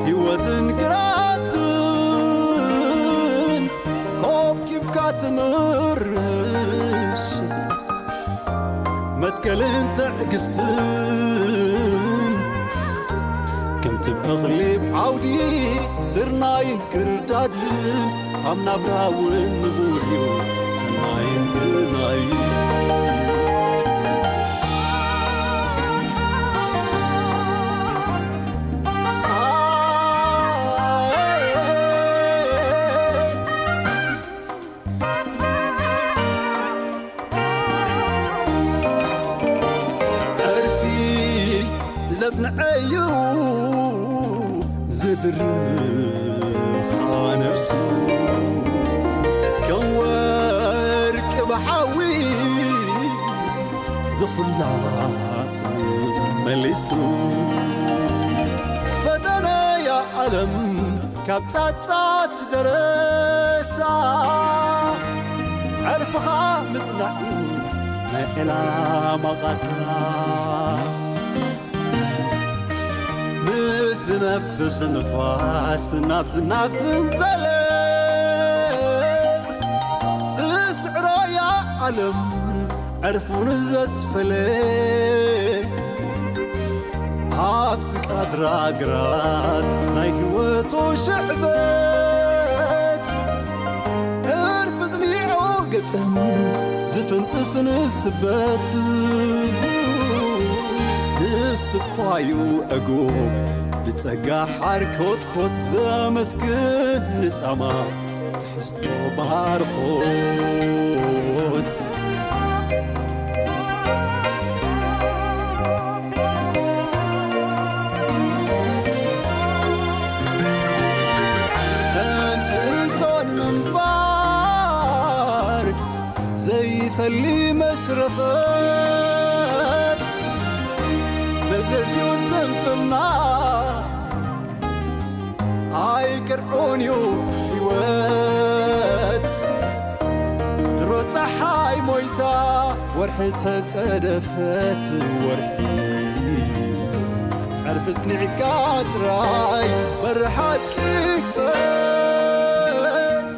ህይወትን ግራትን ኮብኪብካ ትምርሽ መትከልን ትዕግስትን ከምቲ ብእኽሊ ዓውዲ ስርናይን ክርዳድን ኣብ ናብራ እውን ንቡር እዩ ሰናይን ግርናይን። ዕርፊ ዘጽንዐዩ ዝድርኻ ነፍሱ ከም ወርቂ ብሓዊ ዝኹላ መሊሱ ፈተነያ ዓለም ካብ ጻጻት ደረታ ዕርፍኻ ምጽናዕ እዩ ናይ ዕላማ ቓታ። ምስ ዝነፍስ ንፋስ ናብ ዝናብ ትንዘለ ትስዕሮ እያ ዓለም ዕርፉን ዘስፈለ ኣብቲ ቃድራ ግራት ናይ ህይወቱ ሽዕበት ዕርፊ ዝኒዖ ገጠም ዝፍንጥስ ንስበት ንስኳዩ ዕጉብ ብጸጋ ሓር ኮትኮት ዘመስግን ንጻማ ትሕዝቶ ባርኾት። ከምቲ እቶን ምንባር ዘይፈሊ መሽረፈት መዘዝኡ ስንፍና ኣይቅርዑን እዩ ህይወት ድሮ ፀሓይ ሞይታ ወርሒ ተፀደፈት ወርሒ ዕርፊ ፅኒዕካ ጥራይ በሪ ሓቂ ክፈት።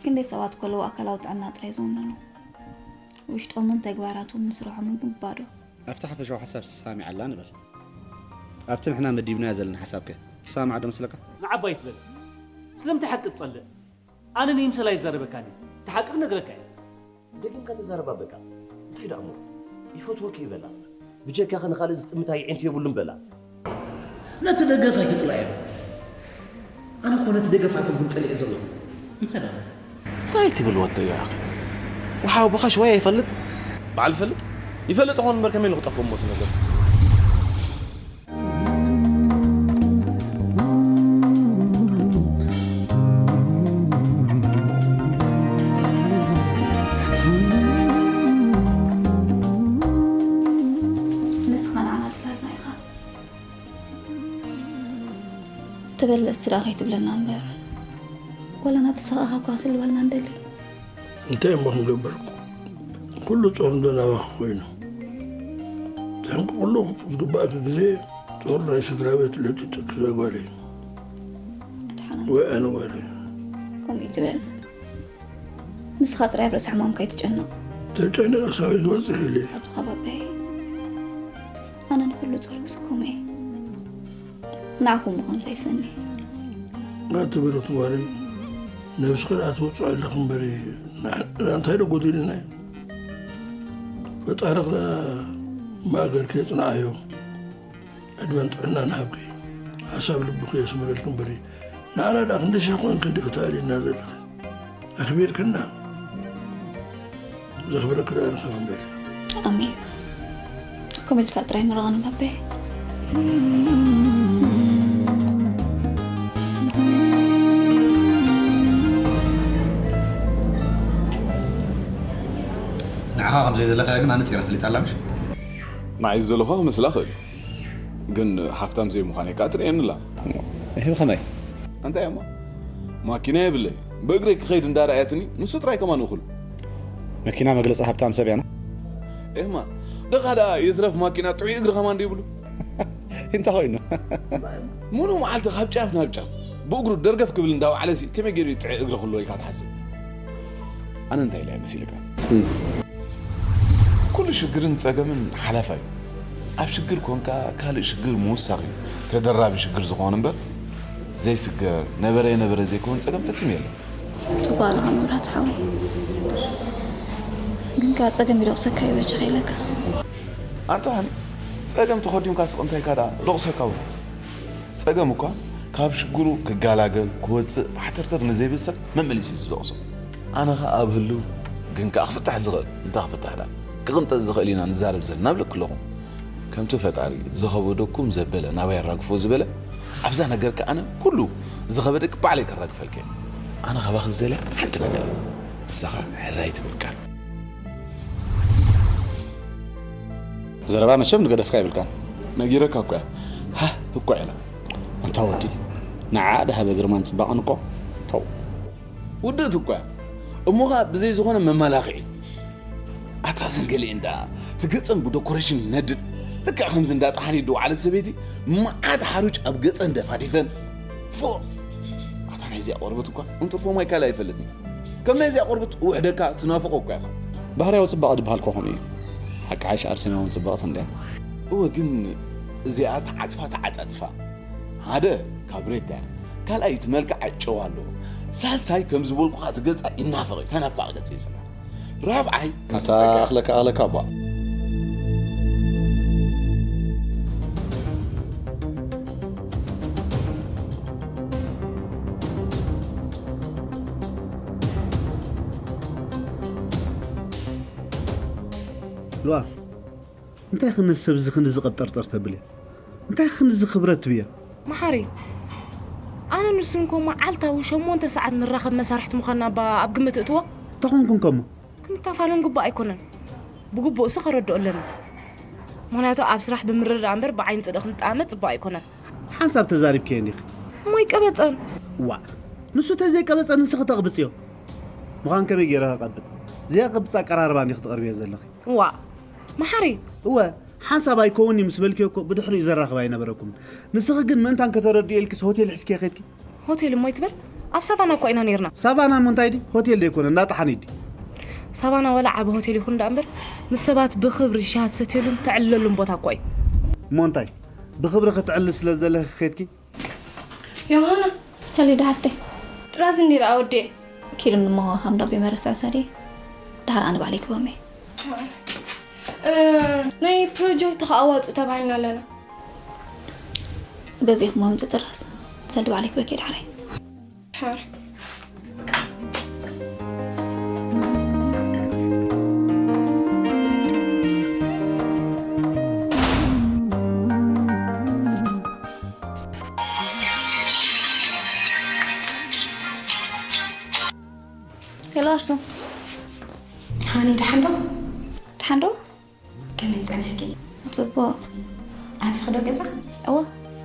ክንደይ ሰባት ከለዉ ኣካላዊ ጥዕና ጥራይ ዝውንኑ፣ ውሽጦምን ተግባራቶም ንስርሖምን ግን ባዶ። ኣብቲ ሓፈሻዊ ሓሳብ ሰማሚዓላ ንበል። ኣብቲ ንሕና መዲብናዮ ዘለና ሓሳብ ከ ትሰማማዕ ዶ መስለካ? ንዓባ ኣይትበል። ስለምንታይ ሓቂ ትጸልእ? ኣነ ንይምሰል ኣይዛረበካን እየ። እቲ ሓቂ ክነግረካ እየ። ደጊምካ ተዛረባ በቃ። እንታይ ደኣ እሞ? ይፈትወኪ እዩ በላ። ብጀካኺ ንኻልእ ዝጥምት ኣየዒንቲ የብሉን በላ። ነቲ ደገፍ ኣይትጽልኣዮ። ኣነ እኮ ነቲ ደገፍ ኣይኮንኩን ጸሊኤ ዘለኹ። እንታይ ደኣ? እንታይ ትብል ወደይ ኢኻ? ወሓው ብኸሽ ወይ ኣይፈልጥ? በዓል ፈልጥ? ይፈልጥ ይኾን እምበር ከመይ ኢሉ ክጠፍእ እሞ እቲ ነገር? ንስኻ ንዓና ጽላልና ኢኻ። ተበለጽቲ ደኣ ከይትብለና እምበር፣ ወላ ናተሳቐኻ እኳ ክትህልወልና ንደሊ። እንታይ እሞ ክንገብር፣ ኩሉ ጾር እንዶ ናባኺ ኮይኑ። ተሕንቅቕሉ ዝግባእኪ ግዜ ጾር ናይ ስድራ ቤት ለጢጥኪ እዛ ጓለይ። ደሓን ወይ ኣነ ጓለይ። ከምኡ ይትበል። ንስኻ ጥራይ ኣብ ርእሲ ሕማምካ ኣይትጨነቕ። ተጨኒቐ ሰበይ ዝበጽሕ ኢለ። ኣብዝኻ ባባየ። ኣነ ንኹሉ ጾር ክስከሞ እየ። ንዓኹም ምዃን ከይሰኒ። ኣቲ ብርኽቲ ጓለይ፣ ነብስኺ ደኣ ትውጽዖ ኣለኺ እምበሪ፣ ንሕና እንታይ ዶ ጎዲሉና እዩ? ፈጣሪ ኽኣ ማእገርኪ የጽንዓዮ። ዕድመን ጥዕናን ይሃብኪ። ሓሳብ ልብኺ የስምረልኪ እምበሪ፣ ንዓና ደኣ ክንደይ ሸኾን ክንዲ ክተኣልይና ዘለኺ። ኣኽቢርክና። ዘኽብረኪ ደኣ ንኸም እምበር። ኣሜን። ከምኡ ኢልካ ጥራይ ምረቐኒ ባቤ። ንዓኻ ከም ዘይደለኻያ ግን ኣነጺራ ፈሊጣ ኣላ ምሽ? ንዓይ ዝደለኹዋ ክመስላ እኽእል እዩ። ግን ሃፍታም ዘይምዃነይ ከኣ ትርእየኒ ኣላ። እህ ብኸመይ? እንታይ እሞ? ማኪና የብለይ። ብእግረይ ክኸይድ እንዳረኣየትኒ ንሱ ጥራይ ከማን እኹል። መኪና መግለጺ ሃብታም ሰብ እያ። ኤማ፣ ደኻ ደኣ የዝረፍ ማኪና ጥዑይ እግሪ ከማን ዶ ይብሉ? እንታይ ኮይኑ? ሙሉእ መዓልቲ ካብ ጫፍ ናብ ጫፍ ብእግሩ ደርገፍ ክብል እንዳወዓለ ሲ ከመይ ገይሩ ጥዑይ እግሪ ክህልዎ ኢልካ ትሓስብ? ኣነ እንታይ ኢለ መሲልካ? ኩሉ ሽግርን ጸገምን ሓላፋ እዩ። ኣብ ሽግር ኮንካ ካልእ ሽግር ምውሳኽ እዩ። ተደራቢ ሽግር ዝኾን እምበር ዘይስገር ነበረ የነበረ ዘይከውን ጸገም ፈጺሙ የለን። ጽቡቕ ኣለኻ መብራህቲ ሓወይ። ግን ከኣ ጸገም ይደቕሰካ እዩ በጃኻ ኢለካ። ኣንታ ሃኒ፣ ጸገም ተኸዲምካ ስቕ እንታይካ ደኣ ደቑሰካ እውን። ጸገም እኳ ካብ ሽግሩ ክጋላገል፣ ክወጽእ ፋሕተርተር ንዘይብል ሰብ መመሊሱ እዩ ዝደቕሶ። ኣነ ኸኣ ኣብ ህልው ግን ከኣ ክፍታሕ ዝኽእል፣ እንታይ ክፍታሕ ደኣ? ክቕንጠጥ ዝኽእል ኢና ንዛረብ ዘለና እብለኪ ኣለኹ። ከምቲ ፈጣሪ ዝኸበደኩም ዘበለ ናበይ ኣራግፎ ዝበለ፣ ኣብዛ ነገር ከኣ ኣነ ኩሉ ዝኸበደኪ ባዕለይ ከራግፈልኪ እየ። ኣነ ካባኺ ዝደልያ ሓንቲ ነገር እያ። ንሳ ኸኣ ሕራይ ትብል ቃል። ዘረባ መቸም ንገደፍካ ኣይብልካን። ነጊረካ እኮ እያ። ሃህ እኮ ኢላ። ኣንታ ወዲ፣ ንዓኣ ደሃበ ግርማን ጽባቐን እኮ ተው። ውድእቲ እኮ እያ። እሞ ኸኣ ብዘይ ዝኾነ መመላኽዒ። ኣታ ዘን ገሊኤን ደኣ እቲ ገጸን ብደኮሬሽን ይነድድ። ልክዕ ከምዚ እንዳ ጠሓኒ ድወዓለት ሰበይቲ መዓት ሓሩጭ ኣብ ገጸን ደፋዲፈን። ፎእ! ኣታ ናይዚኣ ቆርበት እኳ እንትርፎ ማይ ካልእ ኣይፈልጥን። ከም ናይዚኣ ቆርበት ውሕደካ ትናፍቖ እኳ ኢኻ። ባህርያዊ ጽባቐ ዝበሃል እኮ ከምኡ እዩ። ሓቂ ሓይሽ ኣርሴና እውን ጽብቕቲ እንድያ። እወ ግን እዚኣ ተዓጽፋ ተዓጻጽፋ። ሓደ ካብሬታ እያ። ካልኣይ እቲ መልክዓ ጨዋ ኣለዎ። ሳልሳይ ከም ዝበልኩኻ እቲ ገጻ ይናፈቕ እዩ። ተናፋቒ ገጽ እዩ ዘለዋ። ራብዓይ ኣታ ኣኽለካ ኣኽለካ እባ። ሉኣል፣ እንታይ ክንዲ ሰብ እዚ ክንዲ ዝቐብጠርጠር ተብል እያ? እንታይ ክንዲ እዚ ክብረት ትብያ? መሓሪ፣ ኣነ ንሱ እንኮ መዓልታዊ ሸሞንተ ሰዓት ንራኸብ መሳርሕቲ ምዃንና እባ ኣብ ግምት እእትዎ። ተኾንኩ እንከሞ? ክንተፋነን ግቡእ ኣይኮነን። ብግቡእሲ ከረድኦ ኣለኒ። ምኽንያቱ ኣብ ስራሕ ብምርድዳእ እምበር ብዓይኒ ጽድቂ ክንጠኣመት ጽቡቕ ኣይኮነን። ሓንሳብ ተዛሪብክዮ እንዲኺ። እሞ ኣይቀበጸን። ዋእ፣ ንሱ ተዘይቀበጸ ንስኺ ተቕብጽዮ። ምዃን ከመይ ገይረ ከቐብጽ? ዘየቐብጽ ኣቀራርባ እንዲኺ ትቐርብዮ ዘለኺ። ዋእ፣ መሓሪ። እወ፣ ሓንሳብ ኣይከውን'ዩ ምስ በልክዮ እኮ ብድሕሪኡ ዘራኽብ ኣይነበረኩምን። ንስኺ ግን ምእንታን ከተረድእዮ ኢልክስ ሆቴል ሒዝክዮ ኸይድኪ? ሆቴል እሞ ይትበል? ኣብ ሳቫና እኳ ኢና ኔርና። ሳቫና እሞ እንታይ ድዩ? ሆቴል ዶ ኣይኮነን፣ እንዳ ጠሓኒ ድዩ? ሳቫና ዋላ ዓቢ ሆቴል ይኹን ደኣ እምበር፣ ምስ ሰባት ብኽብሪ ሻሂ ትሰትየሉን ተዕልለሉን ቦታ እኳ እዩ። እሞ እንታይ? ብኽብሪ ክትዕልሊ ስለ ዝደለኺ ኸይድኪ? ዮሃና። ሄሊዳ ሓፍተይ። ጥራዝ እንዲ ደኣ ወዲኤ። ኪዱ እሞ ካብ እንዳቦይ መረሳ ውሰዲ። ደሓር ኣነ ባዕለይ ክቦም እየ። እ፣ ናይ ፕሮጀክት ከኣ ኣዋፅኡ ተባሂልና ኣለና። ገዚእኹሞ ምፂ ጥራዝ። ሰልዲ ባዕለይ ክበኪ ዳሕራይ። ሓር። ሄሎ ኣርሱ። ሃኒ፣ ደሓን ዶ? ደሓን ዶ? ከመይ ጸኒሕኪ? ጽቡቕ። ኣቲኺ ዶ ገዛ? እወ፣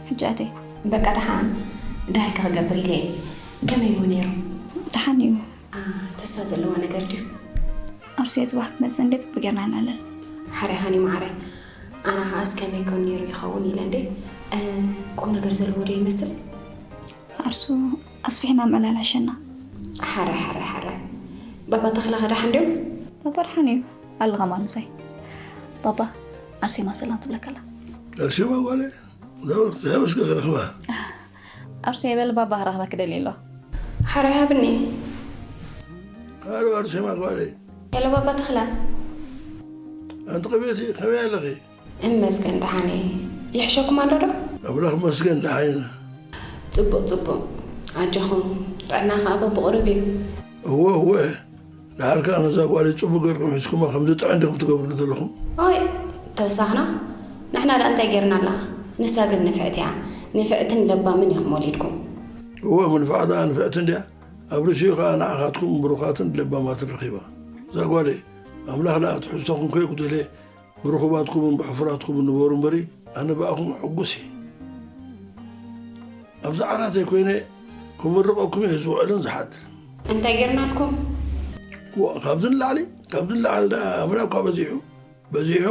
ሕጂ ኣትየ። በቃ ደሓን፣ ደሃይ ክገብር ኢለ እየ። ከመይ እዩ ነይሩ? ደሓን እዩ። አ፣ ተስፋ ዘለዎ ነገር ድዩ? ኣርሱየ ጽባሕ ክመጽእ እንዴ ጽቡቕ ጌርና ንዕልል። ሓራይ ሃኒ መዓረይ፣ ኣነ ኸኣስ ከመይ ኮን ነይሩ ይኸውን ኢለ እንዴ። እ፣ ቁም ነገር ዘለዎ ዶ ይመስል? ኣርሱ ኣስፊሕና ምዕላል ሕሸና። ሓራይ፣ ሓራይ፣ ሓራይ። ባባ ተኽለ ኸ ደሓን ድዮም? ባባ ደሓን እዩ። ኣሎ ኸማን ምሳይ። ባባ፣ ኣርሴማ ሰላም ትብለካ ኣላ። ኣርሴማ ጓለይ? እዛ ወርቂ እንታይ መስገ ክረኽባ? ኣርሱ የበል ባባ ክረኽበክ ደልዩ ኣሎ። ሓራይ ሃብኒ። ሃሎ ኣርሴማ ጓለይ። ሄሎ ባባ ተኽለ። ኣንቲ ቅቤቲ፣ ከመይ ኣለኺ? እመስገን ደሓን እየ። ይሕሸኩም ኣሎ ዶ? ኣምላኽ ይመስገን ደሓን ኢና። ጽቡቕ፣ ጽቡቕ። ኣጆኹም፣ ጥዕና ከኣ በብቑሩብ እዩ። እወ፣ እወ። ደሓር ከኣ ነዛ ጓለይ ጽቡቕ ጌርኩም ሒዝኩማ፣ ከምዚ ጥዕን ዲኹም ትገብሩ ዘለኹም? ኦይ፣ ተውሳኽና? ንሕና ደኣ እንታይ ጌርናላ? ንሳ ግን ንፍዕቲ እያ። ንፍዕትን ለባምን ኢኹም ወሊድኩም። እወ፣ ምንፋዕ ደኣ ንፍዕቲ እንድያ። ኣብ ርእሲኡ ከኣ ንዓኻትኩም ብሩኻትን ለባማትን ረኺባ። እዛ ጓለይ፣ ኣምላኽ ደኣ ትሕዝቶኹም ከይጉደለ ብርኹባትኩምን ብሕፉራትኩምን ንበሩ እምበሪ፣ ኣነ ብኣኹም ሕጉስ እየ። ኣብዚ ዓራተይ ኮይነ ክምርቐኩም እየ ዝውዕልን ዝሓድርን። እንታይ ጌርናልኩም? ዋ፣ ካብዚ ንላዕሊ፣ ካብዚ ንላዕሊ ደኣ ኣምላኽ እኳ በዚሑ። በዚሑ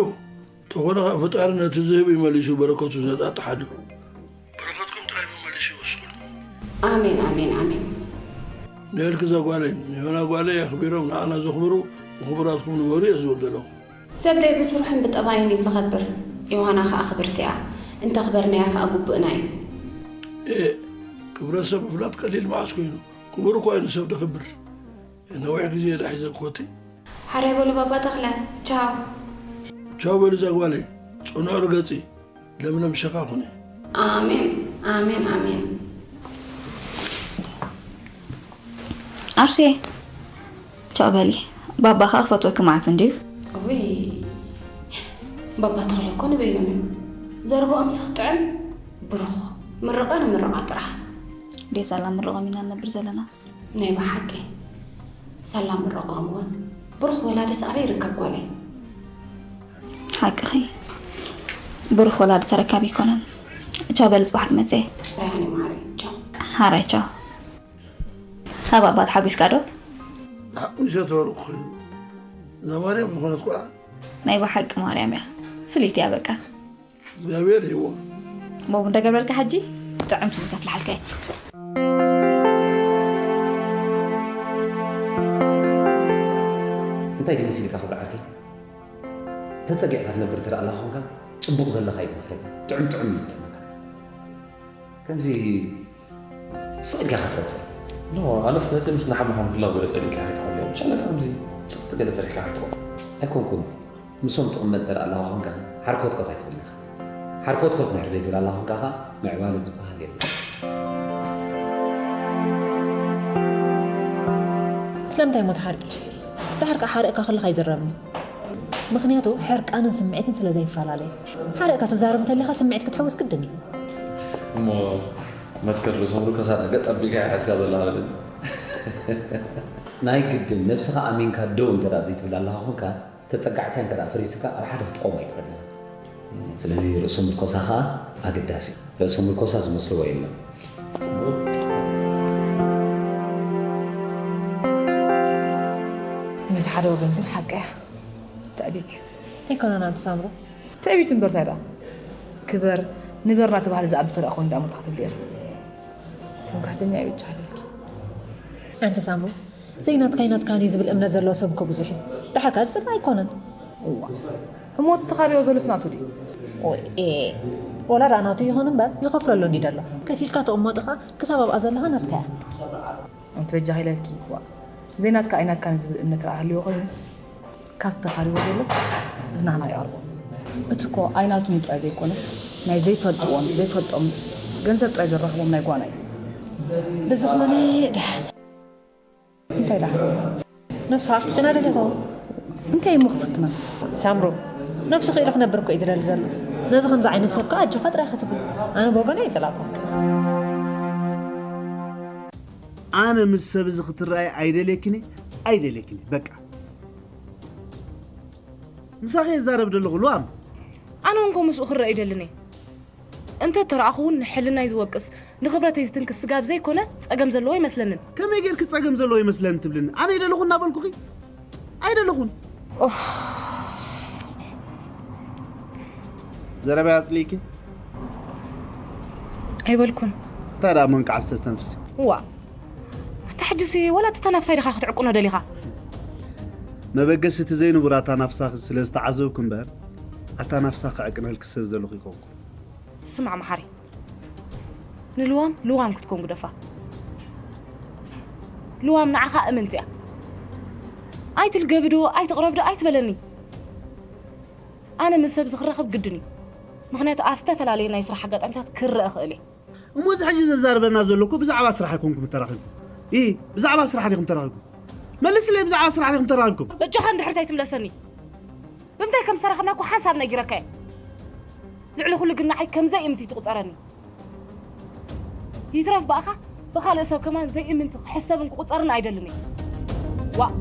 ተኾነ ኸዓ ፈጣሪ ነቲ ዝህብ እዩ መሊሱ በረከቱ ዘጣጥሓሉ። በረከትኩም ጥራይ መመሊሱ ይወስኸልኩም። ኣሜን፣ ኣሜን፣ ኣሜን። ንኤልክ እዛ ጓለይ፣ ንዮና ጓለይ ኣኽቢሮም ንዓና ዘኽብሩ፣ ንኽቡራትኩም ንበሩ እየ ዝብል ዘለኹ። ሰብ ደይ ብስርሑን ብጠባዩን እዩ ዝኸብር። ዮሃና ኸኣ ክብርቲ እያ። እንተኽበርናያ ኸኣ ግቡእና እዩ። ኤእ፣ ክብረት ሰብ ምፍላጥ ቀሊል መዓስ ኮይኑ? ክቡር እኳ እዩ ንሰብ ደኽብር። ነዊሕ ግዜ ዳሒዘ ክኾቲ። ሓራይ በሉ ባባ ተኽለ። ቻው። ቻው በሉ እዛ ጓለይ። ጽኑዕ ርገጺ። ለምለም ሸኻ ኩኒ። ኣሜን፣ ኣሜን፣ ኣሜን። ኣርሱየ፣ ቻው በሊ። ባባ ኸኣ ክፈትወኪ መዓት እንድዩ። እውይ፣ ባባ ተኽለ እኮ ንበይኖም እዮም። ዘረባኦም ስኽ ጥዕም፣ ብሩኽ፣ ምርቓ ንምርቓ ጥራሕ። ደይ ሳላ ምርቖም ኢና ንነብር ዘለና። ናይ ብሓቂ። ሳላ ምርቓኦም እውን፣ ብሩኽ ወላዲስ ኣበይ ይርከብ ጓለይ? ሓቅኺ። ብሩኽ ወላዲ ተረካቢ ኣይኮነን። ቻው በሊ፣ ጽባሕ ክመጽእ እየ። ራያኒ ማሪ፣ ቻው። ሓራይ ቻው። ሃባ ኣባ ተሓጒስካ ዶ? ተሓጒሰ ተወርቑ። እዛ ማርያም ዝኾነት ቆልዓ። ናይ ብሓቂ ማርያም እያ። ፍልይቲ እያ በቃ። እግዚኣብሔር ይህቦ። እሞ እንዳገብረልካ ሕጂ ጥዕምቲ ተፍልሓልካ እየ። እንታይ ድዩ መሲልካ ክብሪ ዓርከይ? ተጸጊዕካ ትነብር እንተ ደኣ ኣለኻ ኾንካ፣ ጽቡቕ ዘለኻ እዩ ዝመስለካ። ጥዑም ጥዑም እዩ ዝጥዕመካ። ከምዚ ስቕ ኢልካ ኢኻ ትቐጽል። ኖ፣ ኣነስ ነቲ ምስ ንሓመኹም ህላው ገለ ጸሊእካ ከይትኾን እያ። ብቻለካ ከምዚ ጽቕጥ ገለ ፈሪሕካ ከይትኾን። ኣይኮንኩን። ምስኦም ትቕመጥ እንተ ደኣ ኣለኻ ኾንካ፣ ሓርኮትኮት ኣይትብል ኢኻ። ሓርኮትኮት እንድሕር ዘይትብል ኣለኻ ኾንካ ኸኣ፣ ምዕባለ ዝበሃል የለን። ስለምንታይ እሞ ትሓርቂ? ደሓር ከኣ ሓሪቕካ ከለኻ ይዝረብኒ። ምኽንያቱ ሕርቃንን ስምዒትን ስለ ዘይፈላለ። ሓሪቕካ ትዛረብ እንተሊኻ ስምዒት ክትሕውስ ግድን እዩ። እሞ መትከል ርእሶም ርኮሳት ኣገጣቢካ እያ ሓስካ ዘለኻ በለኒ። ናይ ግድን ነብስኻ ኣሚንካ ደው እንተ ደኣ ዘይትብል ኣለኻ ኾንካ፣ ዝተጸጋዕካዮ እንተ ደኣ ፈሪስካ ኣብ ሓደ ክትቆም ኣይትኽእልን ኢኻ። ስለዚ ርእሶ ምርኮሳ ኸኣ ኣገዳሲ እዩ። ርእሶ ምርኮሳ ዝመስልዎ የለን። ነቲ ሓደ ወገን ግን ሓቂ እያ። ትዕቢት እዩ። ኣይኮነን ኣንቲ ሳምሩ። ትዕቢት እምበር እንታይ ደኣ? ክበር፣ ንበር እናተባህለ ዝኣቢ እንተ ደኣ ኮይኑ ደኣ እሞ እንታይ ክትብሊ ኢኺ? ትምክሕተኛ እዩ ብቻ ሓለልኪ። ኣንቲ ሳምሩ፣ ዘይናትካይ ናትካን እዩ ዝብል እምነት ዘለዎ ሰብ እኮ ብዙሕ እዩ። ደሓር ከኣ ዝጽላእ ኣይኮነን። እዋ። እሞ እቲ ተኻርዮ ዘሎስ ናቱ ድዩ? ኦኤ፣ ወላ ደኣ ናቱ ይኹን እምበር ይኸፍለሉ እንድዩ ደሎ። ከፊልካ ተቕመጦ ኸኣ ክሳብ ኣብኣ ዘለኻ ናትካ እያ። ኣንቲ በጃኺ ኢለልኪ፣ ዋ። ዘይናትካ ኣይናትካን ዝብል እምነት ደኣ ሃልይዎ ኮይኑ፣ ካብቲ ተኻርዮ ዘሎ ዝናህና ይቐርቦ። እቲ እኮ ኣይናቱን ጥራይ ዘይኮነስ፣ ናይ ዘይፈልጥዎን ዘይፈልጦም ገንዘብ ጥራይ ዝራኽቦም ናይ ጓና እዩ። ብዝኾነ ደሓን። እንታይ ደሓን? ነብስኻ ክፍትና ደሊኻ? እንታይ እሞ ክፍትና? ሳምሩ፣ ነብሱ ክኢሉ ክነብር እኮ እዩ ዝደሊ ዘሎ። ነዚ ከምዚ ዓይነት ሰብ ከኣ ኣጆኻ ጥራይ ክትብሉ። ኣነ ብወገነይ ኣይጸላእኩን። ኣነ ምስ ሰብ እዚ ክትረኣይ ኣይደልየክን እየ፣ ኣይደልየክን እየ፣ በቃ። ምሳኺ እዛረብ ዘለኹ ልዋም። ኣነ እውን እኮ ምስኡ ክረአ ይደልን እየ። እንተ ተረኣኹ እውን ንሕልናይ ዝወቅስ፣ ንኽብረተይ ዝትንክፍ ስጋብ ዘይኮነ ጸገም ዘለዎ ኣይመስለንን። ከመይ ጌርኪ ጸገም ዘለዎ ይመስለኒ ትብልኒ? ኣነ ኣይደለኹን እናበልኩኺ? ኣይደለኹን። ኦህ። ዘረባይ ኣጽሊእኪ? ኣይበልኩን። እንታይ ደኣ መንቃዕ ዝተስተንፍሲ? እዋ። ኣታ ሕጂሲ ወላ እቲ ተናፍሳይ ዲኻ ክትዕቅኖ ደሊኻ? መበገሲ እቲ ዘይንቡር ኣታ ናፍሳኺ ስለ ዝተዓዘብኩ እምበር፣ ኣታ ናፍሳ ክዕቅነልኪ ስለ ዝደለኹ ይኮንኩ። ስማዕ መሓሪ፣ ንልዋም ልዋም ክትኮን ግደፋ። ልዋም ንዓኻ እምንቲ እያ። ኣይትልገቢ ዶ ኣይትቕረብ ዶ ኣይትበለኒ። ኣነ ምስ ሰብ ዝኽራኸብ ግድን እዩ። ምኽንያቱ ኣብ ዝተፈላለየ ናይ ስራሕ ኣጋጣሚታት ክረአ እኽእል እየ። እሞ እዚ ሕጂ ዘዛርበና ዘሎ እኮ ብዛዕባ ስራሕ ኣይኮንኩም ተራኺብኩም። ኢ፣ ብዛዕባ ስራሕ ዲኹም ተራኺብኩም? መልስለይ፣ ብዛዕባ ስራሕ ዲኹም ተራኺብኩም? በጃኻ እንድሕር እንታይ ትምለሰኒ? ብምንታይ ከም ዝተራኸብና እኮ ሓንሳብ ነጊረካ እየ። ልዕሊ ኩሉ ግን ንዓይ ከም ዘይእምንቲ ትቑጸረኒ። ይትረፍ ብኣኻ ብኻልእ ሰብ ከማን ዘይእምንቲ ክሕሰብን ክቑጸርን ኣይደልን እየ። ዋእ።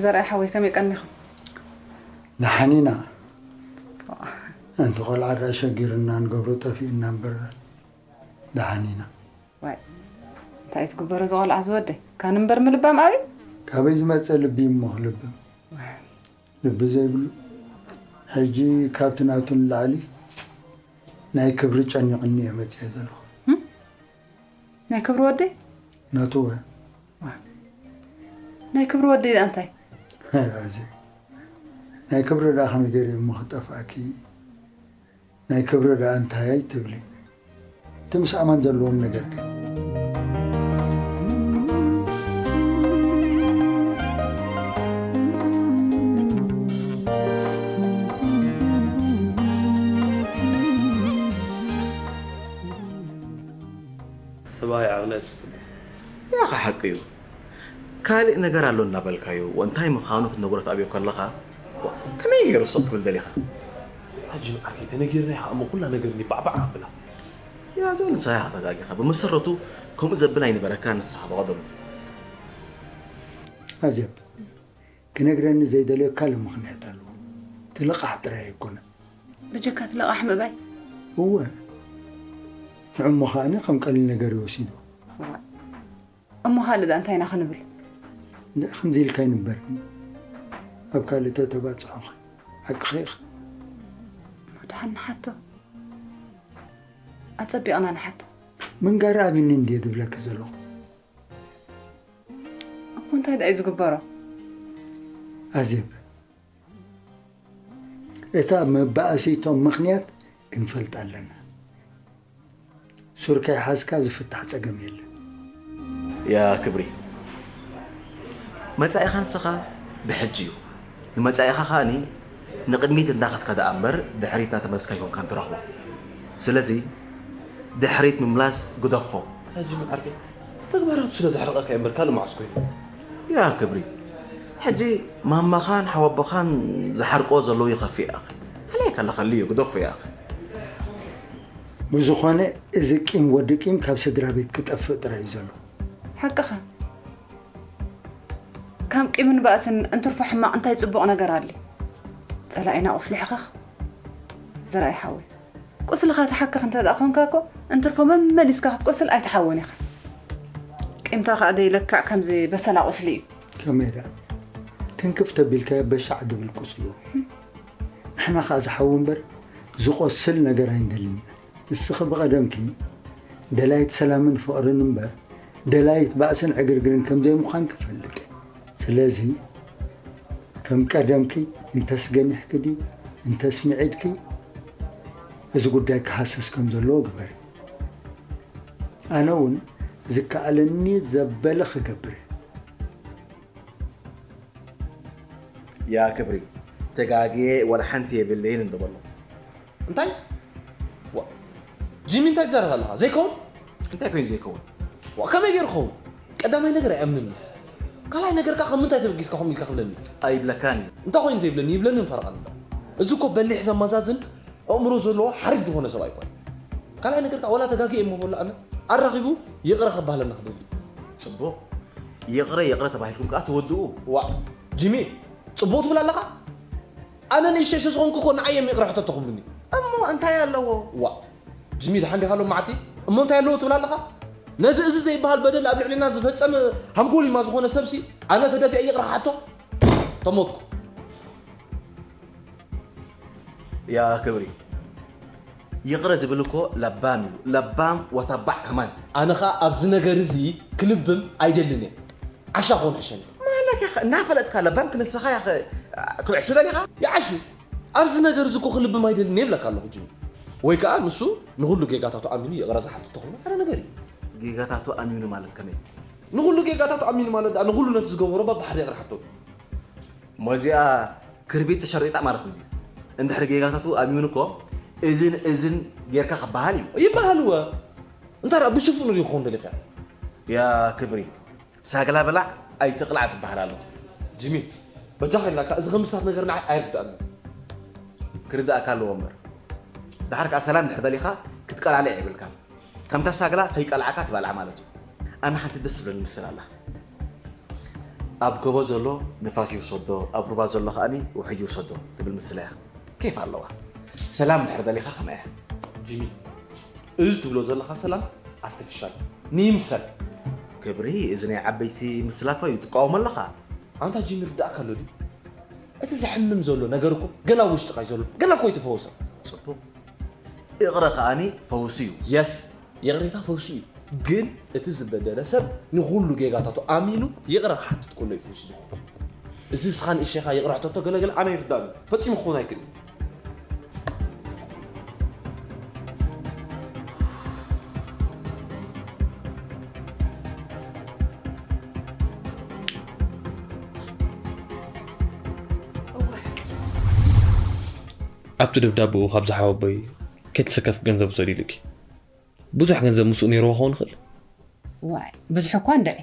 ዘርኣይ ሓወይ ከመይ ቀኒኹም? ደሓን ኢና። ኣንቲ ቆልዓ ደኣ ሸጊሩና ንገብሮ ጠፊእና እምበር ደሓን ኢና። ዋይ እንታይ ዝግበሮ ዝቆልዓ ዝወደይ ካን እምበር ምልባም ኣብይ? ካበይ ዝመፀ ልቢ እሞ ክልብም? ልቢ ዘይብሉ ሕጂ ካብቲ ናብቲ ንላዕሊ ናይ ክብሪ ጨኒቕኒ እየ መፅየ ዘለኹ። ናይ ክብሪ ወደይ? ናቱ ወ ናይ ክብሪ ወደይ ደኣ እንታይ? ኣዚ ናይ ክብሪ ደኣ ከመይ ገይረ እሞ ክጠፍኣኪ? ናይ ክብሪ ደኣ እንታይ ትብሊ? እቲ ምስ ኣማን ዘለዎም ነገር ከ? ሰብኣይ ዓቕሊ ኣጽብብ። ያኸ ሓቂ እዩ። ካልእ ነገር ኣሎ እናበልካዮ ወእንታይ ምዃኑ ክትነግሮ ትኣብዮ ከለኻ ዋ፣ ከመይ ገይሩ ስቕ ክብል ደሊኻ? ታጂ ዓርከይ ተነጊርና ኢኻ እሞ ኩላ ነገር ኒ ባዕባዕ ኣብላ። ያዞ ንስኻ ኢኻ ተጋጊኻ። ብመሰረቱ ከምኡ ዘብል ኣይነበረካ ንስኻ ብቐደሙ። ኣዜብ ክነግረኒ ዘይደልዮ ካልእ ምኽንያት ኣለዎ። እቲ ልቓሕ ጥራይ ኣይኮነን። ብጀካ እቲ ልቓሕ ምእባይ? እወ። ንዕሞ ከኣኒ ከም ቀሊል ነገር እዩ ወሲድዎ። እዋእ። እሞ ካልእ ደኣ እንታይ ኢና ክንብል? እንድዒ ከምዚ ኢልካ ኣይንበርን። ኣብ ካልእ ተተባጽሖ ኸ ሓቅኺ ኢኺ። እሞ ደሓን ንሓቶ። ኣጸቢቕና ንሓቶ። ምንጋር ኣብኒ እንድየ ዝብለኪ ዘለኹ። እሞ እንታይ ደኣ እዩ ዝግበሮ? ኣዜብ፣ እታ መባእሲቶም ምኽንያት ክንፈልጣ ኣለና። ሱር ከይሓዝካ ዝፍታሕ ጸገም የለን። ያ ክብሪ፣ መጻኢኻ ንስኻ ብሕጂ እዩ። ንመጻኢኻ ከኣኒ ንቕድሚት እንዳኸድካ ደኣ እምበር ድሕሪት እንዳተመለስካ ኣይኮንካን ትረኽቦ። ስለዚ ድሕሪት ምምላስ ግደፎ። ኣታ ጂሚ ዓርከይ፣ ተግባራቱ ስለ ዘሕርቐካ እዩ እምበር ካልእ መዓስ ኮይኑ። ያ ክብሪ፣ ሕጂ ማማኻን ሓወቦኻን ዝሓርቆ ዘለዉ ይኸፍእ ይኣኽል። ኣላይ ከለኸሉ እዩ ግደፎ ይኣኽል። ብዝኾነ እዚ ቂም ወዲ ቂም ካብ ስድራ ቤት ክጠፍእ ጥራይ እዩ ዘሎ። ሓቅኻ። ካብ ቂምን ባእስን እንትርፎ ሕማቕ እንታይ ጽቡቕ ነገር ኣለ? ጸላኢና ቁስሊ ሕኸኽ። ዘርኣይ ሓወይ፣ ቁስልኻ ትሓክኽ እንተ ደኣ ኾንካ እኮ እንትርፎ መመሊስካ ክትቆስል ኣይትሓውን ኢኻ። ቂምታ ከኣ ደይለክዕ ከምዚ በሰላ ቁስሊ እዩ። ከመይ ደኣ ትንክፍ ተቢልካዮ በሻዕ ድብል ቁስሉ። ንሕና ከኣ ዝሓዊ እምበር ዝቖስል ነገር ኣይንደልን ኢና። ንስኺ ብቐደምኪ ደላይት ሰላምን ፍቕርን እምበር ደላይት ባእስን ዕግርግርን ከም ዘይምዃንኪ እፈልጥ እየ። ስለዚ ከም ቀደምኪ እንተስ ገኒሕኪ ድዩ እንተስ ምዒድኪ እዚ ጉዳይ ክሃስስ ከም ዘለዎ ግበሪ። ኣነ እውን ዝከኣለኒ ዘበለ ክገብር እየ። ያ ክብሪ፣ ተጋግየ ዋላ ሓንቲ የብለይን እንዶ በሎ። እንታይ? ዋ፣ ጂሚ እንታይ ትዛረብ ኣለኻ? ዘይከውን? እንታይ ኮይኑ ዘይከውን? ዋ፣ ከመይ ገይሩ ክኸውን? ቀዳማይ ነገር ኣይኣምንን። ካልኣይ ነገር ከኣ ካብ ምንታይ ተበጊስካ ከምኡ ኢልካ ክብለኒ? ኣይብለካን እዩ። እንታይ ኮይኑ ዘይብለኒ? ይብለኒ ምፈረቓ እምበር። እዚ እኮ በሊሕ ዘመዛዝን ኣእምሮ ዘለዎ ሓሪፍ ዝኾነ ሰብ ኣይኮነን። ካልኣይ ነገር ከኣ ዋላ ተጋግየ እሞ በሎ ኣነ ኣራኺቡ ይቕረ ከባህለና ክደሊ። ጽቡቕ። ይቕረ ይቕረ ተባሂልኩም ከኣ ትወድኡ። ዋእ ጂሚ ጽቡቕ ትብል ኣለኻ? ኣነ ንእሽተይ ስለ ዝኾንኩ እኮ ንዓይ እዮም ይቕረ ሕተቶ ክብሉኒ። እሞ እንታይ ኣለዎ? ዋእ ጂሚ ደሓን ዲኻ ሎማዓቲ? እሞ እንታይ ኣለዎ ትብል ኣለኻ? ነዚ እዚ ዘይበሃል በደል ኣብ ልዕሌና ዝፈጸመ ሃንጎሊማ ዝኾነ ሰብሲ ኣነ ተደፊአ ይቕረ ክሓቶ? ተሞትኩ። ያ ክብሪ ይቕረ ዝብል እኮ ለባም እዩ ለባም ወተባዕ ከማን። ኣነ ኸኣ ኣብዚ ነገር እዚ ክልብም ኣይደልን እየ። ዓሻ ክኾን ሕሸኒ። ማለት ኢኻ እናፈለጥካ ለባም ክንስኻ ኢኻ ክትዕሹ ደሊኻ? ይዓሹ ኣብዚ ነገር እዚ እኮ ክልብም ኣይደልን እየ ይብለካ ኣለኹ ጂሚ። ወይ ከኣ ንሱ ንኹሉ ጌጋታቱ ኣሚኑ ይቕረ ዝሓትት ተኾይኑ ሓደ ነገር እዩ። ጌጋታቱ ኣሚኑ ማለት ከመይ? ንኹሉ ጌጋታቱ ኣሚኑ ማለት ደኣ ንኹሉ ነቲ ዝገበሮ በብሓደ ይቕረ ሓቶ። ሞዚኣ ክርቢት ተሸርጢጣ ማለት እንድዩ። እንድሕሪ ጌጋታቱ ኣሚኑ እኮ እዝን እዝን ጌርካ ክበሃል እዩ። ይበሃል እወ። እንታይ ደኣ ብሽፍኑ ድዩ ክኸውን ደሊኻዮ? ያ ክብሪ፣ ሳግላ ብላዕ ኣይትቕላዕ ዝበሃል ኣሎ። ጂሚ፣ በጃኻ ኢልናካ፣ እዚ ከምስታት ነገር ንዓይ ኣይርድኣንን። ክርድኣካ ኣለዎ እምበር። ደሓር ከኣ ሰላም እንድሕር ደሊኻ ክትቀላልዕ የብልካን። ከምታ ሳግላ ከይቀላዕካ ትበልዓ ማለት እዩ። ኣነ ሓንቲ ደስ ትብለኒ ምስል ኣላ። ኣብ ጎቦ ዘሎ ንፋስ ይውሰዶ፣ ኣብ ሩባ ዘሎ ከኣኒ ውሕጅ ይውሰዶ ትብል ምስላ እያ። ኬፍ ኣለዋ። ሰላም ድሕሪ ደሊኻ ከመይ እያ? ጂሚ፣ እዚ ትብሎ ዘለኻ ሰላም ኣርቲፊሻል እዩ። ንይምሰል። ክብሪ፣ እዚ ናይ ዓበይቲ ምስላ እኮ እዩ ትቃወሞ ኣለኻ። ኣንታ ጂሚ፣ ርዳእካ ኣሎ ድዩ? እቲ ዘሕምም ዘሎ ነገር እኮ ገና ኣብ ውሽጥኻ እዩ ዘሎ። ገና እኮ ኣይተፈወሰ። ጽቡቕ። ይቕረ ከኣኒ ፈውሲ እዩ። የስ፣ ይቕሬታ ፈውሲ እዩ። ግን እቲ ዝበደለ ሰብ ንኹሉ ጌጋታቱ ኣሚኑ ይቕረ ክሓትት ከሎ እዩ ፈውሲ ዝኸውን። እዚ ንስኻ ንእሸኻ ይቕረ ሕተቶ ገለገለ ኣነ ይርዳእኒ። ፈጺሙ ክኸውን ኣይክእልን። ኣብቲ ደብዳብኡ ካብ ዝሓወቦይ ከይተሰከፍ ገንዘብ ውሰድ ኢሉኪ። ብዙሕ ገንዘብ ምስኡ ነይርዎ ክኸውን ይኽእል። ዋይ፣ ብዙሕ እኳ እንድዒ።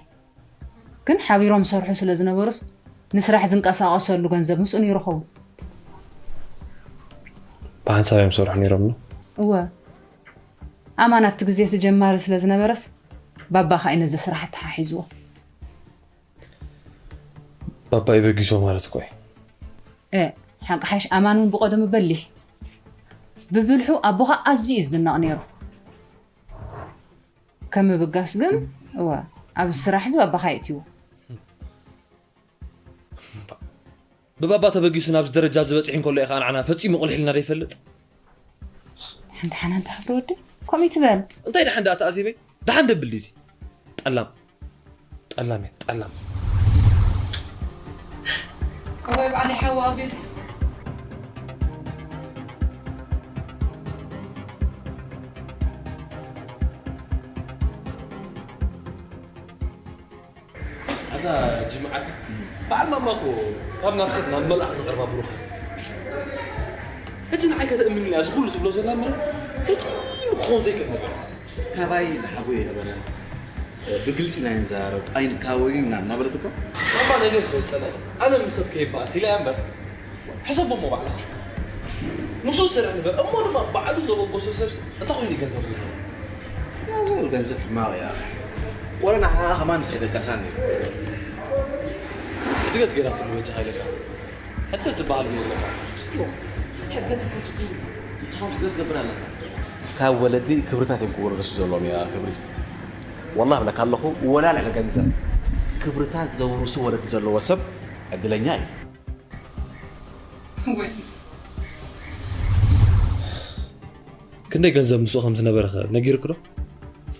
ግን ሓቢሮም ሰርሑ ስለ ዝነበሩስ፣ ንስራሕ ዝንቀሳቐሰሉ ገንዘብ ምስኡ ነይሩ ኸውን። ብሓንሳብ እዮም ሰርሑ ነይሮም፣ ኖ? እወ። ኣማን ኣብቲ ግዜ እቲ ጀማሪ ስለ ዝነበረስ፣ ባባ ኸኣ እዩ ነዚ ስራሕ ኣተሓሒዝዎ። ባባ ይበጊሶ ማለት እኮ እዩ። እ፣ ሓቂ ሓሽ ኣማን እውን ብቐደሙ በሊሕ። ብብልሑ ኣቦኻ ኣዝዩ እዩ ዝድነቕ ነይሩ። ከም ምብጋስ ግን፣ እወ፣ ኣብዚ ስራሕ እዚ ባባኻ የእትይዎ። ብባባ ተበጊሱ ናብዚ ደረጃ እዚ በጺሑ እንከሎ ኢኻ ንዓና ፈጺሙ ቁልሕ ኢልና ዘይፈልጥ? ሓንቲ ሓና እንተ ክብሪ ወዲ፣ ከምኡ ይትበል። እንታይ ደሓን ደኣ ተኣዚበይ? ደሓን ደብል እዚ። ጠላም። ጠላም እየ፣ ጠላም። እዋይ ባዕለይ ሓዋ ኣቢሉ። ኣታ ጂማ ዓርከይ፣ በዓል ማማ እኮ ካብ ናብ ሰብ ናብ መልኣኽ ዝቐርባ ብሩኻት። ሕጂ ንዓይ ከተእምንኒ እያ፣ እዚ ኩሉ ትብሎ ዘላ እምበር ፈጺሙ ክኾን ዘይክእል ነገር። ካባይ ዝሓጎ የነበረን። ብግልጺ ኢና ንዘራረብ፣ ኣይንካወድን ኢና እናበለት እኮ። ማማ ነገር ዘጸለለ፣ ኣነ ምስ ሰብ ከይበኣስ ኢላ እያ እምበር። ሕሰቦ እሞ ባዕልኻ። ምስኡ ስራሕ ንበር፣ እሞ ድማ ባዕሉ ዘበገሶ ሰብሲ እንታይ ኮይኑ ገንዘብ ዘለዎ? ያዞር ገንዘብ ሕማቕ እያ። ወላ ንዓኣ ከማን ምስ ኣይደቀሳን እዩ። እድገት ገይራትሉ በጃኻ ኢለካ። ሕድገት ዝበሃል ግን የለካ። ጽቡቕ። ሕድገት እኮ ጽቡቕ እዩ። ንስኻ እውን ሕድገት ትገብር ኣለካ። ካብ ወለዲ ክብርታት እዮም ክወረሱ ዘለዎም እያ ክብሪ። ወላሂ እብለካ ኣለኹ፣ ወላ ልዕሊ ገንዘብ ክብርታት ዘውርሱ ወለዲ ዘለዎ ሰብ ዕድለኛ እዩ። ወይ። ክንደይ ገንዘብ ምስኡ ከም ዝነበረ ኸ ነጊሩኪ ዶ?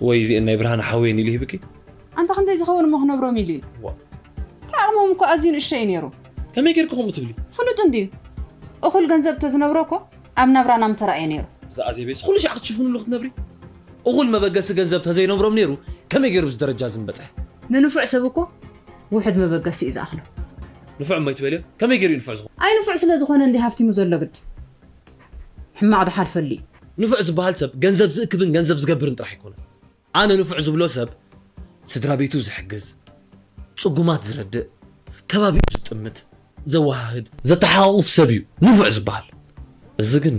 ወይ እዚአን ናይ ብርሃን ሓወየን ኢሉ ሂብኪ? ኣንታ ክንደይ ዝኸውን እሞ ክነብሮም ኢሉ እዩ። ዋ። እንታይ ዓቕሞም እኮ ኣዝዩ ንእሽቶ እዩ ነይሩ። ከመይ ጌርኪ ከምኡ ትብሊ? ፍሉጥ እንድዩ። እኹል ገንዘብ ተዝነብሮ እኮ ኣብ ናብራና ምተራእየ ነይሩ። እዛ ኣዜበይስ ኩሉ ሻዕ ክትሽፍንሉ ክትነብሪ? እኹል መበገሲ ገንዘብ ተዘይነብሮም ነይሩ ከመይ ገይሩ ብዚ ደረጃ እዚ ምበጽሐ? ንንፉዕ ሰብ እኮ ውሑድ መበገሲ እዩ ዝኣኽሎ። ንፉዕ እሞ ይትበልዮ? ከመይ ገይሩ እዩ ንፉዕ ዝኾነ? ኣይ ንፉዕ ስለ ዝኾነ እንዲ ሃፍቲሙ ዘሎ ግድ። ሕማቕ ድሓልፈሉ እዩ። ንፉዕ ዝበሃል ሰብ ገንዘብ ዝእክብን ገንዘብ ዝገብርን ጥራሕ ኣይኮነን። ኣነ ንፉዕ ዝብሎ ሰብ ስድራ ቤቱ ዝሕግዝ፣ ጽጉማት ዝረድእ፣ ከባቢኡ ዝጥምት፣ ዘወሃህድ፣ ዘተሓቋቑፍ ሰብ እዩ ንፉዕ ዝበሃል። እዚ ግን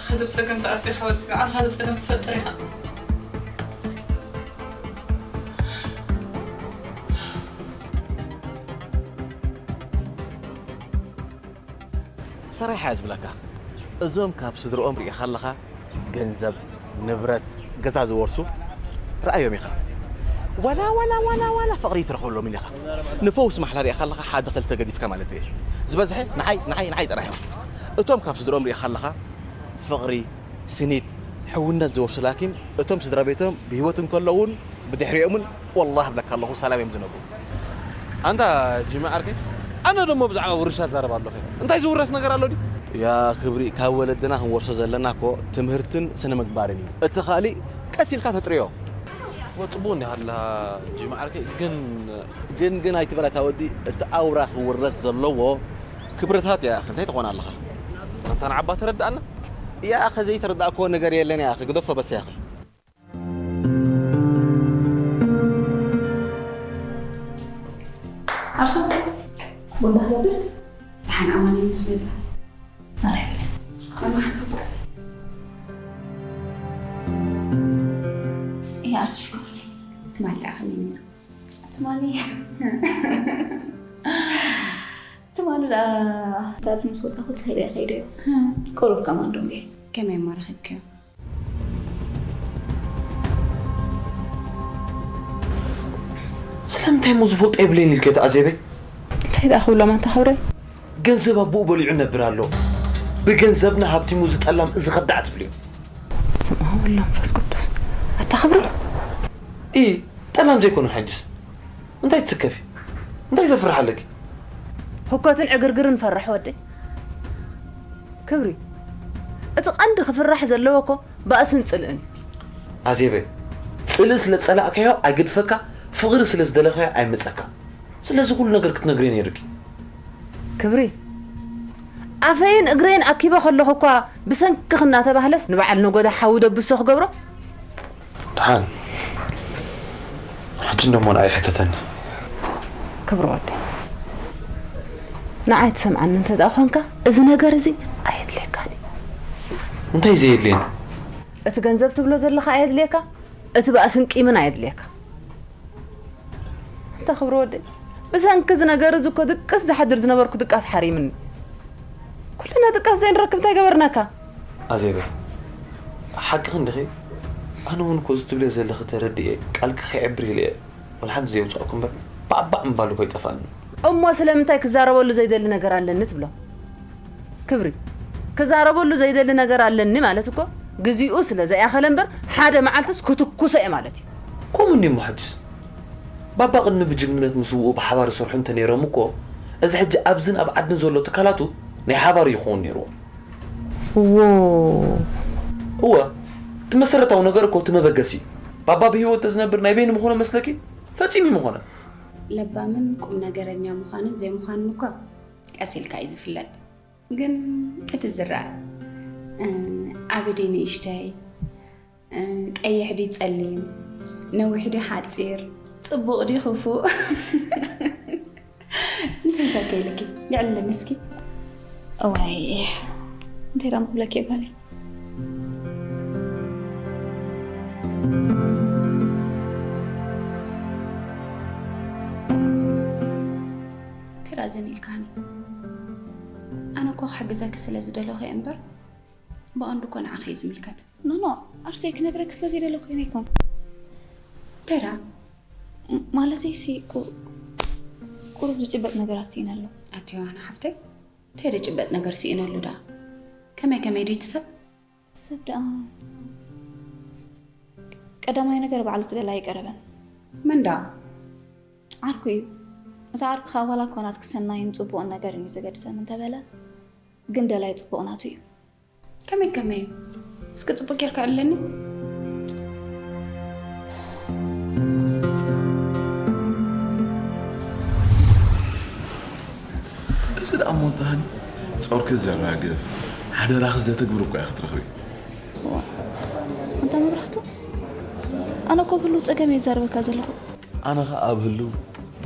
ሓደ ብጸገም ተኣትኻ ወዲ ባዕልኻ ሓደ ጸገም ትፈጥር ኢኻ። ሰራይሓ እየ ዝብለካ። እዞም ካብ ስድርኦም ርኢኻ ኣለኻ፣ ገንዘብ፣ ንብረት፣ ገዛ ዝወርሱ ረኣዮም ኢኻ። ዋላ፣ ዋላ፣ ዋላ፣ ዋላ ፍቕሪ ይትረኽበሎምን ኢኻ። ንፈውስ ማሕላ ርኢኻ ኣለኻ፣ ሓደ ክልተ ገዲፍካ ማለት እየ። ዝበዝሐ ንዓይ፣ ንዓይ፣ ንዓይ ጥራሕ እዮም። እቶም ካብ ስድርኦም ርኢኻ ኣለኻ፣ ፍቕሪ፣ ስኒት፣ ሕውነት ዝወርሱ ላኪን እቶም ስድራ ቤቶም ብህይወት እንከለውን ብድሕሪኦምን ወላሂ እብለካ ኣለኹ ሰላም እዮም ዝነብሩ። ኣንታ ጂማ ዓርከይ፣ ኣነ ደሞ ብዛዕባ ውርሻ ዛረብ ኣለኹ። እንታይ ዝውረስ ነገር ኣሎ ድዩ? ያ ክብሪ፣ ካብ ወለድና ክንወርሶ ዘለና እኮ ትምህርትን ስነ ምግባርን እዩ። እቲ ካሊእ ቀስ ኢልካ ተጥርዮ። ወጽቡ እንዲህ ኣለሃ ጂማ ዓርከይ፣ ግን ግን ግን ኣይትበል ኣታ ወዲ፣ እቲ ኣውራ ክውረስ ዘለዎ ክብርታት እያ። ኣኺ እንታይ ትኾን ኣለኻ? ኣንታ ንዓባ ተረድኣና። ያ ኣኺ ዘይተረዳእክዎ ነገር የለን። ያ ኣኺ ግደፎ በስ ያ ኣኺ። ዓርሶም፣ ወንዳ ክነብር ደሓን ኣማን ምስ መጻ። ኣረ፣ ኣማ ሓሳብ። እያ፣ ኣስሽኮር ትማሊ ደኣ ከመይ ኔርና? ትማሊ ትማሊ ደኣ ካብ ምስ ወጻኹ ጸሂለ ከይደ እዩ። ቁሩብ ከማን ዶንጌ። ከመይ እሞ ረኺብክዮ? ስለምንታይ እሞ ዝፈልጦ የብለይን ኢልክዮ ኣዜበይ? እንታይ ደኣ ክብሎም ኣንታ ክብረይ? ገንዘብ ኣቦኡ በሊዑ ነብር ኣሎ። ብገንዘብና ሃብቲሙ ዝጠላም እዚ ከዳዕ ትብልዮ። ስም ኣብ ወልድ መንፈስ ቅዱስ። ኣታ ክብሪ። ኢ ጠላም ዘይኮነ ሓጅስ እንታይ ትስከፊ? እንታይ ዘፍርሕ ኣለኪ? ህኮትን ዕግርግርን ፈርሕ ወደይ። ክብሪ፣ እቲ ቀንዲ ክፍራሕ ዘለዎ እኮ ባእስን ጽልእን እዩ። ኣዜበይ፣ ጽልኢ ስለ ዝጸላእካዮ ኣይገድፈካ፣ ፍቕሪ ስለ ዝደለኻዮ ኣይመጸካ። ስለዚ ኩሉ ነገር ክትነግርዮ ነይርኪ። ክብሪ፣ ኣፈይን እግረይን ኣኪበ ከለኹ እኳ ብሰንክኽ እናተባህለስ ንበዓል ነጎዳ ሓዊ ደብሶ ክገብሮ። ደሓን ሕጂ እንደሞ ንዓይ ሕተተኒ። ክብሪ ወደይ፣ ንዓይ ትሰምዓኒ እንተ ደኣ ኾንካ እዚ ነገር እዚ ኣየድልየካን እዩ። እንታይ ዘየድልየኒ? እቲ ገንዘብ ትብሎ ዘለኻ ኣየድልየካ፣ እቲ ባእስን ቂምን ኣየድልየካ። እንተ ክብሪ ወደይ፣ ብሰንኪ እዚ ነገር እዚ እኮ ድቅስ ዝሓድር ዝነበርኩ ድቃስ ሓሪምኒ። ኩልና ድቃስ ዘይንረክብ እንታይ ገበርናካ? ኣዜበ፣ ሓቅኺ እንዲኺ? ኣነ እውን እኮ እዚ ትብልዮ ዘለኺ ተረዲኤ ቃልኪ ከይዕብር ኢለ እየ ወላ ሓንቲ ዘየውፃእኩ እምበር ባዕባዕ ምባል እኮ ይጠፍኣኒ። እሞ ስለምንታይ ክዛረበሉ ዘይደሊ ነገር ኣለኒ ትብሎ? ክብሪ፣ ክዛረበሉ ዘይደሊ ነገር ኣለኒ ማለት እኮ ግዚኡ ስለ ዘይኣኸለ እምበር ሓደ መዓልትስ ክትኩሶ እየ ማለት እዩ። ከምኡ እንድዩ እሞ ሕጅስ ባባ ቅድሚ ብጅግንነት ምስውኡ ብሓባር ይሰርሑ እንተነይሮም እኮ እዚ ሕጂ ኣብዝን ኣብ ዓድን ዘሎ ትካላቱ ናይ ሓባር እዩ ክኸውን ነይርዎ። እዎ እወ እቲ መሰረታዊ ነገር እኮ እቲ መበገሲ እዩ። ባባ ብህይወት ተዝነብር ናይ በይኑ ምኾነ መስለኪ? ፈጺሙ ኣይምኾነን። ለባምን ቁምነገረኛ ምዃንን ዘይምዃንን እኳ ቀስ ኢልካ እዩ ዝፍለጥ። ግን እቲ ዝረኣ ዓቢ ድዩ ንእሽተይ፣ ቀይሕ ድዩ ጸሊም፣ ነዊሕ ድዩ ሓጺር፣ ጽቡቕ ድዩ ክፉእ እንታይ እንታይ ከይልኪ የዕልለኒ እስኪ። እዋይ እንታይ ደኣ ክብለኪ እየ ጓለይ። እንታይ ደኣ ዘን ኢልካኒ? ኣነ እኮ ክሕግዘኪ ስለ ዝደለኹ እየ እምበር ብቐንዱ እኮ ንዓኺ እዩ ዝምልከት። ኖኖ ኣርሰይ ክነግረኪ ስለ ዘይደለኹ እየ ኣይኮን። እንታይ ደኣ? ማለተይ ሲ ቁሩብ ዝጭበጥ ነገራት ስኢነ ኣሎ። ኣቲ ዮሃና ሓፍተይ እንታይ ደኣ ጭበጥ ነገር ስኢነ ኣሎ ደኣ? ከመይ ከመይ ድዩ እቲ ሰብ? እቲ ሰብ ደኣ ቀዳማይ ነገር ባዕሉ እቲ ደላይ ኣይቀረበን። መን ደኣ? ዓርኩ እዩ። እቲ ዓርኩ ኸኣ ዋላ እኳ ናትኪ ሰናይን ጽቡቕን ነገር እዩ ዘገድሰኒ እንተበለ ግን ደላይ ጽቡቕ ናቱ እዩ። ከመይ ከመይ እዩ? እስኪ ጽቡቕ ጌርካ ዕለኒ። እዚ ደኣ እሞ እንተሃኒ ጾርኪ ዘራግፍ ሓደራኺ ዘተግብር እኮ ኢኺ ክትረኽቢ። ኣንታ መብራህቱ ኣነ እኮ ብህሉው ጸገም እየ ዝዛረበካ ዘለኹ። ኣነ ኸኣ ኣብ ህሉው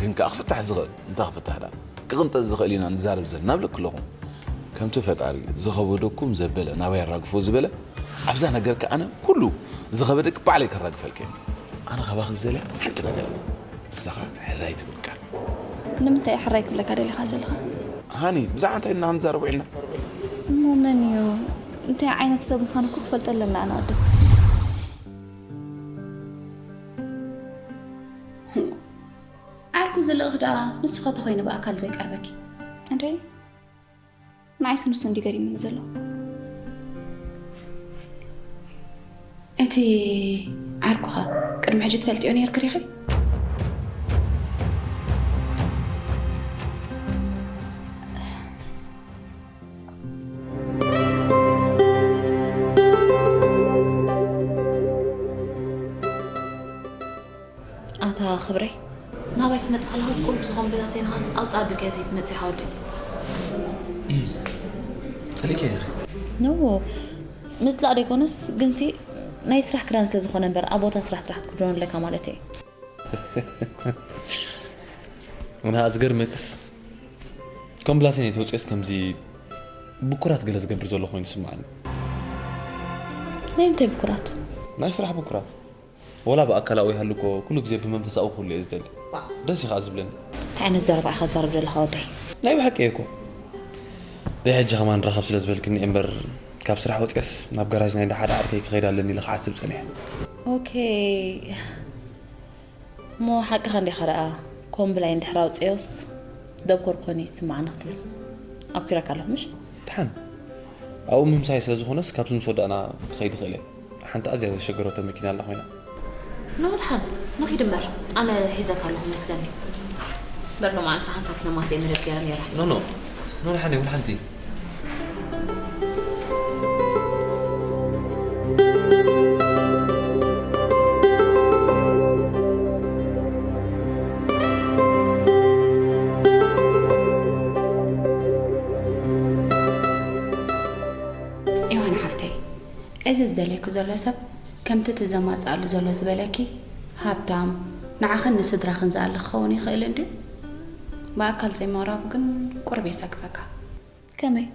ግን ከኣ ክፍታሕ ዝኽእል እንታይ ክፍታሕ ደኣ ክቕንጠጥ ዝኽእል ኢና ንዛረብ ዘለና እብለኪ ኣለኹ። ከምቲ ፈጣሪ ዝኸበደኩም ዘበለ ናበይ ኣራግፎ ዝበለ ኣብዛ ነገር ከኣ ኣነ ኩሉ ዝኸበደኪ ባዕለይ ከራግፈልኪ እየ። ኣነ ካባኺ ዝደልያ ሓንቲ ነገር እያ። ንሳ ኸኣ ሕራይ ትብል ቃል። ንምንታይ እየ ሕራይ ክብለካ ደሊኻ ዘለኻ? ሃኒ ብዛዕባ እንታይ ኢና ክንዛረብ ውዒልና? እሞ መን እዩ? እንታይ ዓይነት ሰብ ምዃኑ እኮ ክፈልጦ ኣለና ኣነ ኣደ። ዓርኩ ዝልእኽ ደኣ ንሱ ኸ ተኾይኑ ብኣካል ዘይቀርበኪ? እንድዒ ንዓይሲ ንሱ እንድዩ ገሪሙኒ ዘሎ። እቲ ዓርኩኻ ቅድሚ ሕጂ ትፈልጥዮ ኔርኪ ዲኺ? ኣታ ክብረይ ናባይ ትመጽእ ከለኻስ ቁሩብ ዝኾን ብላሴንኻስ ኣውጽእ ኣቢልካዮ ዘይትመጽእ ኢኻ ወደይ። ጸሊእካዮ ኢኺ። ኖ ምጽላእ ደይኮነስ ግንሲ ናይ ስራሕ ክዳን ስለ ዝኾነ እምበር ኣብ ቦታ ስራሕ ጥራሕ ክትክደኖ ኣለካ ማለተይ እየ። ግና ዝገርመክስ ከም ብላሴን ተውፅኦስ ከምዚ ብኩራት ገለ ዝገብር ዘሎ ኮይኑ ይስምዓኒ። ናይ ምንታይ ብኩራት? ናይ ስራሕ ብኩራት። ወላ ብኣካላዊ ይሃሉ እኮ ኩሉ ግዜ ብመንፈሳዊ ክህሉ እየ ዝደሊ። ደስ እዩ ከዓ ዝብለኒ። እንታይ ዓይነት ዘረባ ኢኻ ትዛረብ ዘለኻ ወደይ? ናይ ብሓቂ እየ እኮ። ናይ ሕጂ ከማን ራኸብ ስለ ዝበልክኒ እምበር፣ ካብ ስራሕ ወፅየስ ናብ ጋራጅ ናይ ሓደ ዓርከይ ክኸይድ ኣለኒ ኢለ ክሓስብ ፀኒሐ። ኦኬ። እሞ ሓቅኻ እንዲኻ ደኣ፣ ኮምብላይ እንድሕር ኣውፅዮስ ደኮር ኮነ ይስምዓኒ ክትብል ኣብኪረካ ኣለኹ ምሽ? ድሓን ኣብኡ ምምሳይ ስለ ዝኾነስ ካብዚ ምስ ወዳእና ክኸይድ ይኽእል እየ። ሓንቲ ኣዝያ ዘሸገረቶ መኪና ኣላ ኮይና። ኖ ድሓን ንኺድ እምበር፣ ኣነ ሒዘካ ኣለኹ መስለኒ። እምበር ሎማዓንቲ ሓንሳብ ክነማስየ መደብ ገይረ ነይረ። ኖ ኖ ኖ ድሓን ይኹን ሓንቲ። ዮሃና ሓፍተይ፣ እዚ ዝደልየኪ ዘሎ ሰብ ከምቲ እቲ ዘማጽኣሉ ዘሎ ዝበለኪ ሃብታም፣ ንዓኽን ንስድራኽን ዝኣሊ ክኸውን ይኽእል እንድዩ። ብኣካል ዘይምቕራቡ ግን ቁሩብ የሰክፈካ። ከመይ?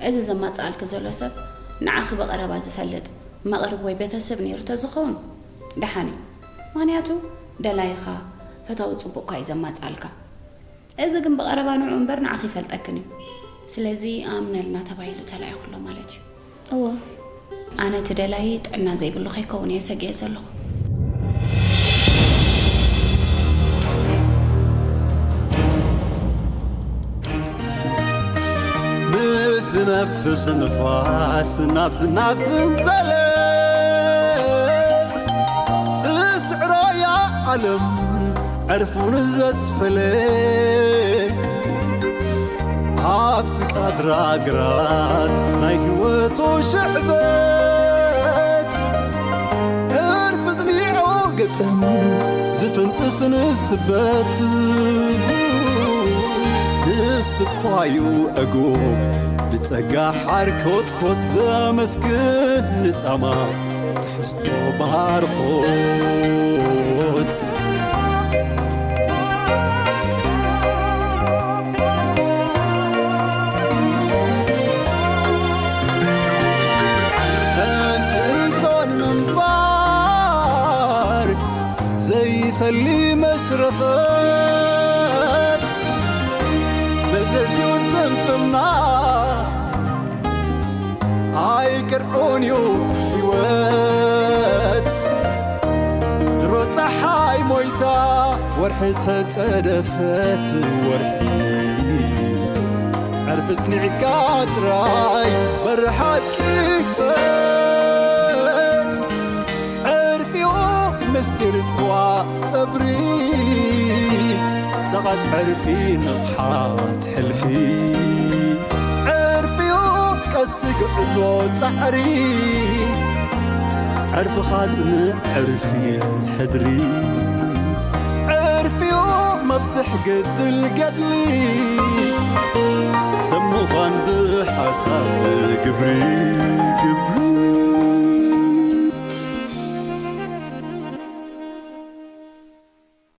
እዚ ዘማጽኣልኪ ዘሎ ሰብ ንዓኺ ብቐረባ ዝፈልጥ መቕርብ ወይ ቤተሰብ ነይሩ ተዝኸውን ደሓን እዩ። ምኽንያቱ ደላይኻ፣ ፈታዊ ጽቡቕካ እዩ ዘማጽኣልካ። እዚ ግን ብቐረባ ንዑ እምበር ንዓኺ ይፈልጠክን እዩ። ስለዚ ኣምነልና ተባሂሉ ተላኢኹ ኣሎ ማለት እዩ። እወ። ኣነ እቲ ደላዪ ጥዕና ዘይብሉ ከይከውን እየ ሰጊኤ ዘለኹ። ምስ ዝነፍስ ንፋስ ናብ ዝናብ ትንዘለ፣ ትስዕሮ እያ ዓለም ዕርፉን ዘስፈለ። ኣብቲ ቃድራ ግራት ናይ ህይወቱ ሽዕበት፣ ዕርፊ ጽኒዑ ግጥም ዝፍንጥስ ንስበት። ንሱ እኳ እዩ ዕጉብ ብጸጋ ሓርኮትኮት ዘመስግን ንጻማ ትሕዝቶ ባርኾት። ከምቲ እቶን ምንባር ዘይፈሊ መሽረፈት፣ መዘዝኡ ስንፍና ኣይቅርዑን እዩ ህይወት። ድሮ ፀሓይ ሞይታ ወርሒ ተፀደፈት፣ ወርሒ ዕርፊ ፅኒዕካ ጥራይ በሪ ሓቂ ክፈት። ዕርፊኡ ምስጢር ጽዋ ጸብሪ፣ ጸቓት ዕርፊ ንቕሓት ሕልፊ። ዕርፊኡ ቀስቲ ጉዕዞ ጻዕሪ፣ ዕርፍኻ ጽንዕ ዕርፊ ሕድሪ። ዕርፊኡ መፍትሕ ገድል ገድሊ፣ ሰብ ምዃን ብሓሳብ ብግብሪ።